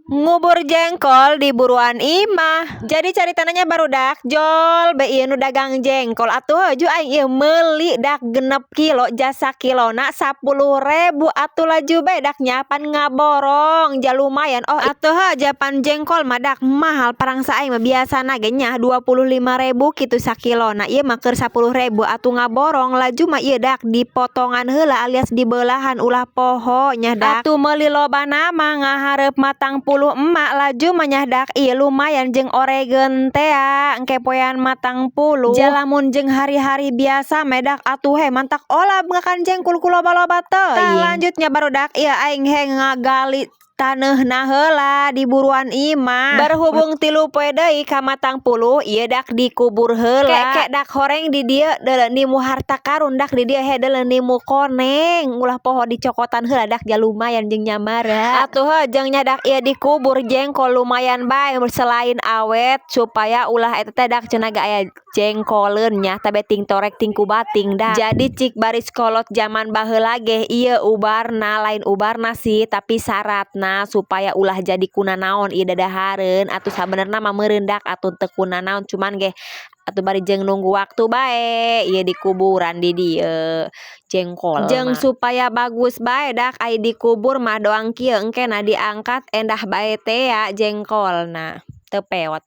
Ngubur jengkol di buruan imah. Jadi caritana nya, barudak, jol be ieu nu dagang jengkol. Atuh heuju aing ieu meuli dak 6 kilo, jasa kilona 10.000. Atuh laju bae dak nyapan ngaborong, ja lumayan. Oh, atuh heuh, japan jengkol mah dak mahal parangsa aing mah, biasana ge nya 25.000 kitu sakilona, ieu mah keur 10.000. Atuh ngaborong laju mah ieu dak dipotongan heula alias dibelahan, ulah poho nya dak. Atuh meuli lobana mah ngahareup 40 emak laju mah nya dak ieu lumayan jeung oregeun tea engke poean 40. Ja lamun jeung hari-hari biasa mah dak atuh he mantak olab ngakan jengkol ku loba-loba teuing. Tah, lanjutnya, barudak, ieu aing he ngagali taneuhna heula di buruan imah. Berhubung 3 poe deui ka 40, ieu dak dikubur heula. Kek dak horeng di dieu deuleu nimu harta karun dak di dieu he, deuleu nimu koneng. Ulah poho dicokotan heula dak, ja lumayan jeung nyamara. Atuh heuh jeung nya dak ieu dikubur jengkol lumayan bae, selain awet supaya ulah eta teh dak cenah ge aya jengkoleun nya tabe ting torek ting kubating dak. Jadi cik baris kolot jaman baheula ge ieu ubarna, lain ubarna sih, tapi syaratna supaya ulah jadi kunanaon ieu dadahareun. Atuh sabenerna mah meureun dak atuh teu kunanaon, cuman ge atuh bari jeung nunggu waktu bae ieu dikuburan di dieu jengkol. Jeung supaya bagus bae dak ai dikubur mah, doang kieu engkena diangkat endah bae tea jengkolna teu peot.